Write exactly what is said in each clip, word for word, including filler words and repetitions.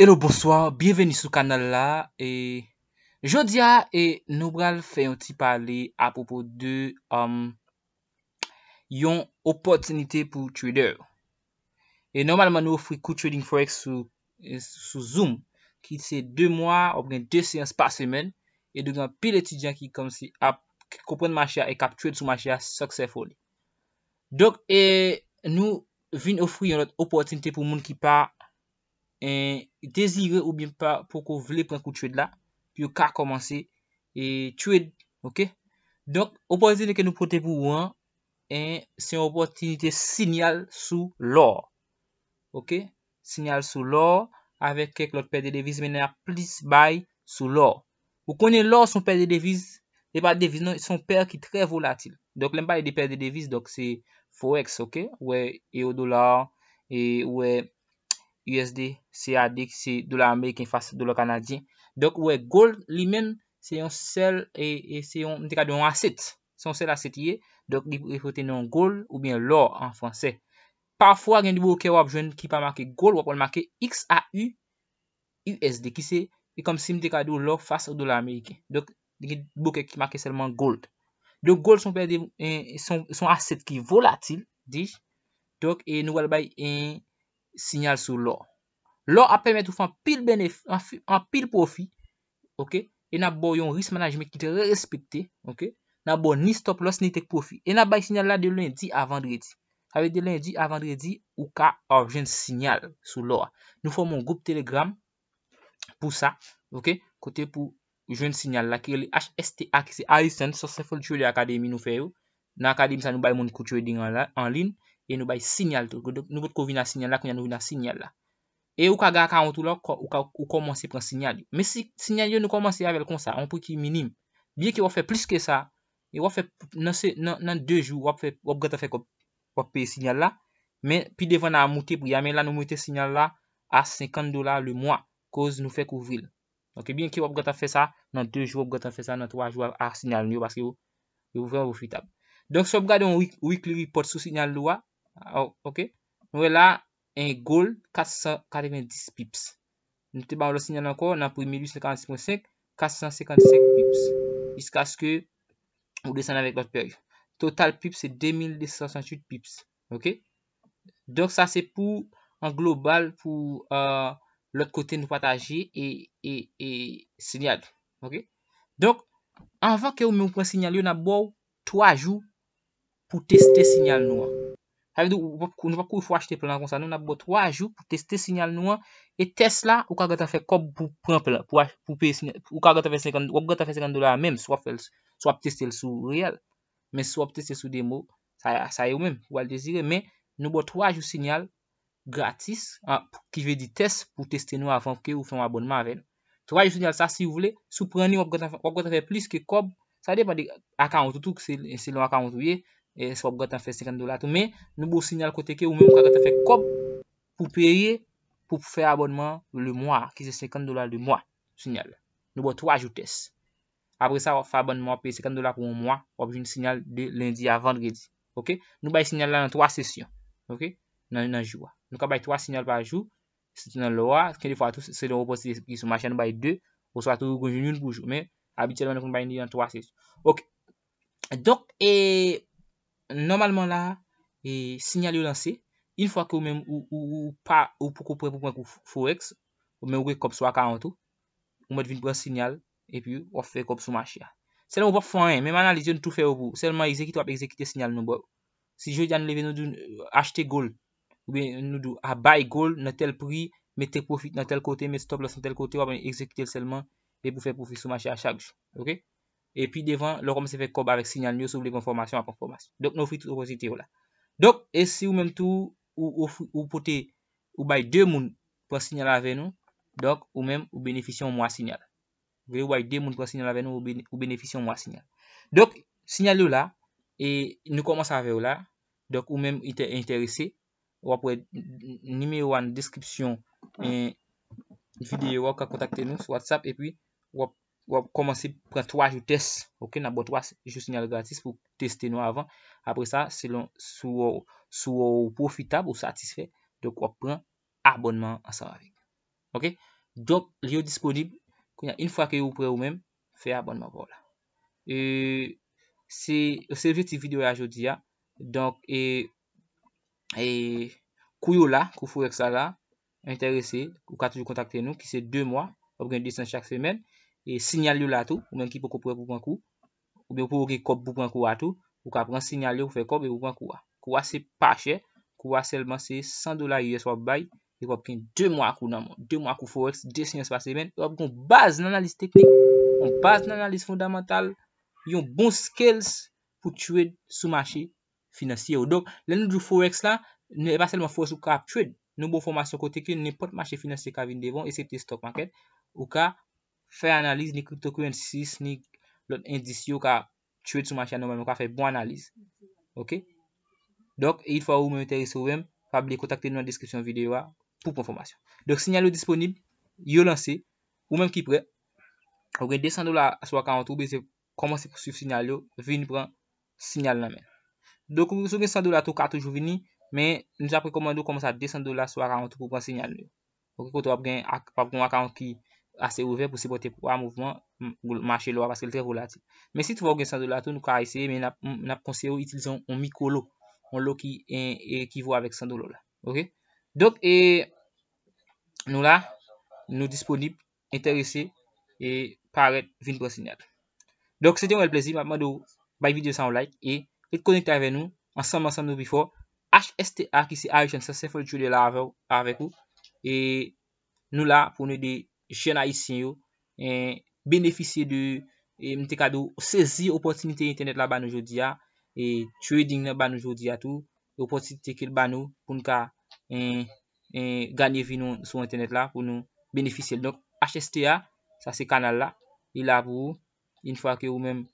Hello, bonswa, byenveni sou kanal la. E jodi a, e nou pral fè yon ti pale apwopo de um, yon opòtinite pou trader. E nòmalman, nou ofri kou trading forex sou, sou Zoom, ki se de mwa, w ap gen de seyans pa semèn, e nou gen anpil etidyan ki kòmsi ap konprann mache a e k ap trade sou mache a successfully. Donk, e nou vin ofri yon lòt opòtinite pou moun ki pa en, dezire oubyen pa poko vle pran kou trade la, pou yo ka kòmanse e trade, oke? Donk, opòtinite ke nou pote pou ou an, en, se yon opòtinite sinyal sou lò, oke? Sinyal sou lò, avèk kèk lòt pè de deviz, men n ap plis bay sou lò. Ou konnen lò se yon pè de deviz, e pa deviz non, se yon pè ki trè volatil. Donk, lè m pale de pè de deviz, donk se forex, oke? Ou wè euro dola, e ou wè U S D C A D, ki se dola ameriken fas dola kanadyen. Donk, ou wè gold li menm, se yon sèl, e, e se yon, m te ka di yon asset. Se yon sèl asset li ye. Donk, li reprezante nan gold oubyen lò an fransè. Pafwa, gen de broker w ap jwenn ki pa make gold, w ap wè l make X A U U S D, ki se, e kòmsi m te ka di w lò fas dola ameriken. Donk, gen broker ki make sèlman gold. Donk, gold se yon pè de, e, se yon, se yon asset ki volatil, dis. Donk, e nou pral bay, e, sinyal sou lò. Lò ap pèmèt ou fè anpil benef-, anfi-, anpil pwofi, oke? E n ap ba w yon risk management ki trè respekte, oke? N ap ba w ni stop loss, ni take profit. E n ap bay sinyal la de lendi a vandredi. Sa vle di lendi a vandredi, ou ka ap jwenn sinyal sou lò a. Nou fòme yon gwoup Telegram pou sa, oke? Kote pou jwenn sinyal la ki rele H S T A, ki se Haitian Successful Trader Academy nou fè yo. Nan akademi sa, nou bay moun kou trading an la, an liy, e nou bay sinyal tou. Donk, nou potko vin a sinyal la, kounye a nou vin a sinyal la. E ou ka gen akawont ou la, ou ka, ou kòmanse pran sinyal yo. Men si sinyal yo nou kòmanse avè l konsa, yon pri ki minim. Byenke w ap fè plis ke sa, e w ap fè nan, se, nan, nan de jou, w ap fè, w ap gentan fè kòb, w ap peye sinyal la. Men pi devan n a moute pri a, men la nou moute sinyal la a senkant dola le mwa, koz nou fè kouvri l. Donk, byenke w ap gentan fè sa nan de jou, w ap gentan fè sa nan twa jou a, a sinyal nou yo, paske yo, yo vrèman pwofitab. Donk, si w ap gade yon week-, weekly report sou sinyal nou a, o-, oke, nou wè la, en gold kat san katrevenndis pips. Nou te ba yon lòt sinyal ankò, nan pri mil uit san karannsis pwen senk, kat san senkannsenk pips. Jiskaske ou desann avèk lòt pè yo. Total pips se de mil de san swasanntuit pips. Oke? Donk, sa se pou, an global, pou, euh, lòt kote nou pataje e, e, e sinyal. Oke? Donk, anvan ke ou menm ou pran sinyal yo, n ap ba w twa jou pou teste sinyal nou an. Sa vle di, ou p ap, nou p ap kouri fò achte plan konsa, non, n ap ba w twa jou pou teste sinyal nou an. E tès la, ou ka gentan fè kòb pou pran plan, pou, ach-, pou peye sinyal, ou ka gentan fè senkant, w ap gentan fè senkant dola menm, si w ap fè l, si w ap teste l sou reyèl. Men si w ap teste sou demo, sa, sa e ou menm, ou al dezire, men nou ba w twa jou sinyal gratis, an, ki vle di tès pou teste nou avan ke ou fè yon abònman avè nou. Twa jou sinyal sa, si w vle, si w pran li, w ap gentan fè, w ap gentan fè plis ke kòb, sa depann de akawont ou tou, se, selon akawont ou ye, e si w ap gentan fè senkant dola tou, men nou ba w sinyal kote ke ou menm ou ka gentan fè kòb pou peye, pou fè abònman le mwa, ki se senkant dola le mwa, sinyal la. Nou ba w twa jou tès. Apre sa, w ap fè abònman, w ap peye senkant dola pou yon mwa, w ap jwenn sinyal de lendi a vandredi. Oke? Nou bay sinyal la nan twa sesyon. Oke? Nan, nan jou a. Nou ka bay twa sinyal pa jou, sitou nan lò a, gen de fwa tou, selon opòtinite ki sou mache a, nou bay de, oswa tou, nou jwenn youn pou jou. Men, abityèlman, nou konn bay li nan twa sesyon. Oke. Donk, e, nòmalman la, e, sinyal yo lanse. Yon fwa ke ou menm, ou, ou, ou pa, ou poko prè pou pran kou f-, forex, ou menm ou gen kòb sou akawont ou, ou mèt vin pran sinyal, epi w ap fè kòb sou mache a. Sèlman ou p ap fè anyen, menm analiz yo nou tou fè yo pou ou. Sèlman egzekite, w ap egzekite sinyal nou ba w. Si jodi a nou leve nou di w achte gold, oubyen nou di w a bay gold nan tèl pri, mete profit nan tèl kote, mete stop loss nan tèl kote, w ap egzekite l sèlman, epi w fè pwofi sou mache a chak jou. Oke? E pi devan, lè w kòmanse fè kòb avèk sinyal nou yo, si w vle pran fòmasyon, w ap pran fòmasyon. Donk, nou ofri tout opòtinite yo la. Donk, e si ou menm tou, ou ofri, ou pote, ou bay de moun pran sinyal avè nou, donk, ou menm, ou benefisye yon mwa sinyal. Vle ou bay de moun pran sinyal avè nou, ou bene-, ou benefisye yon mwa sinyal. Donk, sinyal yo la, e nou kòmanse avè yo la. Donk, ou menm enterese, w ap wè n-, n-, nimewo a nan deskripsyon, e, videyo a, ou ka kontakte nou sou WhatsApp, epi w ap, w ap kòmanse pran twa jou tès, oke? N ap ba w twa jou sinyal gratis pou teste nou avan. Apre sa, selon si w, si w pwofitab, ou satisfè, donk w ap pran abònman ansanm avèk nou. Ok? Donk, yo disponib. Kounye a, yon fwa ke ou prè ou menm, fè abònman pa w la. E, se, se objektif videyo a jodi a. Donk, e, e, kou yo la, kou Forex la la, enterese, ou ka toujou kontakte nou, ki se de mwa, w ap gen de san chak semèn. E siyal yo la tou, ou menm ki poko prè pou pran kou, oubyen ou poko gen kòb pou pran kou a tou, ou ka pran siyal yo pou fè kòb e pou pran kou a. Kou a se pa chè, kou a sèlman se san dola U S w ap bay, e w ap gen de mwa kou nan men w, de mwa kou Forex, de seyans pa semèn, e w ap gen yon baz nan analiz teknik, yon baz nan analiz fondamantal, yon bon skills pou trade sou mache finansye yo. Donk, lè nou di w Forex la, e pa sèlman Forex ou ka ap trade. Nou ba w fòmasyon kote ke nenpòt mache finansye ka vin devan w, eksepte stock market, ou ka fè analiz ni cryptocurrencies, ni lòt endis yo ka trade sou mache a nòmalman, ou ka fè bon analiz. Ok? Donk, yon fwa ou menm enterese ou menm, pa bliye kontakte nou nan deskripsyon videyo a pou pran fòmasyon. Donk, siyal yo disponib, yo lanse, ou menm ki prè, ou gen de san dola sou akawont ou, bezwen kòmanse pou swiv siyal yo, vin pran siyal nan men. Donk, si w gen san dola tou, ou ka toujou vini, men nou t ap rekòmande w kòmanse a de san dola sou akawont ou pou pran siyal yo. Ok, kote w ap gen ak-, w ap gen yon akawont ki ase ouvè pou sipòte pwa mouvman, m, mache lò a, paske l trè volatil. Men si toutfwa w gen san dola tou, nou ka eseye, men n ap, m, n ap konseye w itilize yon, yon mikwo lo, yon lo ki, e, ekivo avèk san dola w la. Ok? Donk, e, nou la, nou disponib, enterese, e parèt, vin pran siyal. Donk, se te yon rèl plezi, m ap mande w bay videyo sa yon like, e ret konekte avè nou, ansanm, ansanm nou pi fò. H S T A, ki se Haitian Successful Trader la avè w, avèk ou. E nou la pou nou ede jèn ayisyen yo, e, benefisye de, e, m te ka di w, sezi opòtinite entènèt la ba nou jodi a, e trading nan ba nou jodi a tou, opòtinite ke l ba nou pou n ka, e, e, ganye vi nou sou entènèt la, pou nou benefisye l. Donk, H S T A, sa se kanal la, li la pou ou, yon fwa ke ou menm,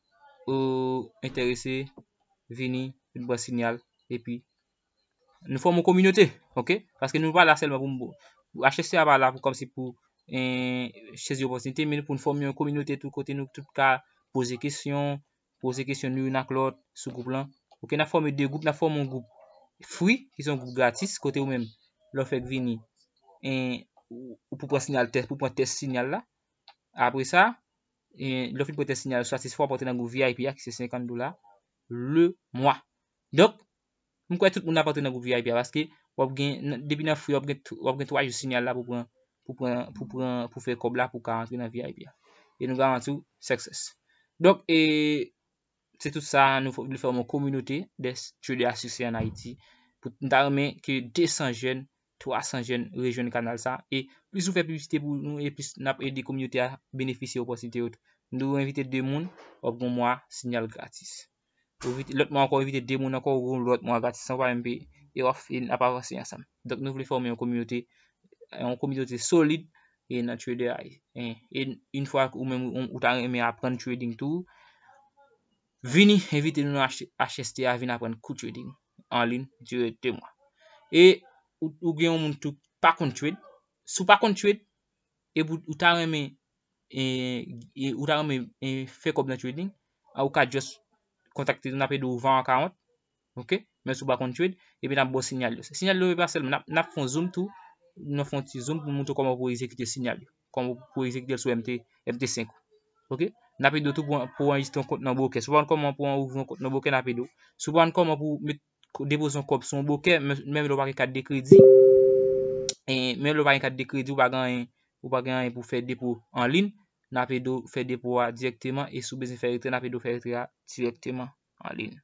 ou enterese, vini, vin pran siyal, epi nou fòme yon kominote, ok? Paske nou pa la sèlman pou, H S T A pa la pou kòmsi pou, e, sezi opòtinite, men pou n fòme yon kominote tou kote nou tout ka poze kesyon, poze kesyon nou youn ak lòt sou gwoup lan. Ok, n ap fòme de gwoup, n ap fòme yon gwoup free, ki se yon gwoup gratis, kote ou menm, lè w fèk vini, e, ou, ou pou pran siyal tès, pou pran tès siyal la. Apre sa, e, lè w fin pran tès siyal, swa se fò w ap rantre nan gwoup V I P a, ki se senkant dola le mwa. Donk, m kwè tout moun ap rantre nan gwoup V I P a, paske w ap gen, nan, depi nan free, w ap gen tw-, w ap gen twa jou siyal la pou pran, pou pran, pou pran, pou fè kòb la, pou ka rantre nan V I P a. E nou garanti w success. Donk, e, se tout sa, nou fò-, vle fòme yon kominote de trader a siksè an Ayiti. Pou, m ta renmen ke de san jèn, twa san jèn rejwenn kanal sa. E plis ou fè piblisite pou nou, e plis n ap ede kominote a benefisye opòtinite yo tou. Nou envite de moun, w ap gen yon mwa siyal gratis. Ou envite, lòt mwa ankò, ou envite de moun ankò, ou gen yon lòt mwa gratis, san w pa menm peye. E w ap, e n ap avanse ansanm. Donk, nou vle fòme yon kominote, yon kominote solid, e nan trader a. E, e yon fwa ou menm ou, ou ta renmen aprann trading tou, vini envite nou nan H-, H S T A, vin aprann kou trading an liy dirèkteman. E ou, ou gen yon moun tou pa konn trade. Si w pa konn trade, e ou, ou ta renmen, e, e ou ta renmen, e, fè kòb nan trading, a, ou ka just kontakte nou, n ap ede w ouvè yon account. Ok? Men si w pa konn trade, epi n ap ba w siyal yo. Siyal yo, e pa sèlman, n ap, n ap fè yon zoom tou, n ap fè yon ti zoom pou montre w kòman pou egzekite siyal yo. Kòman pou egzekite l sou M T, M T senk ou. Ok? N ap ede w tou pou, pou anrejistre yon kont nan brokè. Si w pa konn kòman pou ouvri yon kont nan brokè, n ap ede w. Si w pa konn kòman pou met, depoze yon kòb sou yon brokè, men, menm lè w pa gen kat de kredi, e, menm lè w pa gen kat de kredi, ou pa gen anyen, ou pa gen anyen pou fè depo an liy, n ap ede w fè depo a dirèkteman, e si w bezwen fè retrè, n ap ede w fè retrè a dirèkteman an liy.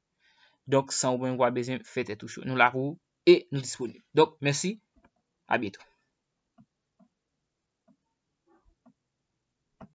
Donk, san ou menm pa bezwen fè tèt ou cho. Nou la pou ou e nou disponib. Donk, mèsi. A byento.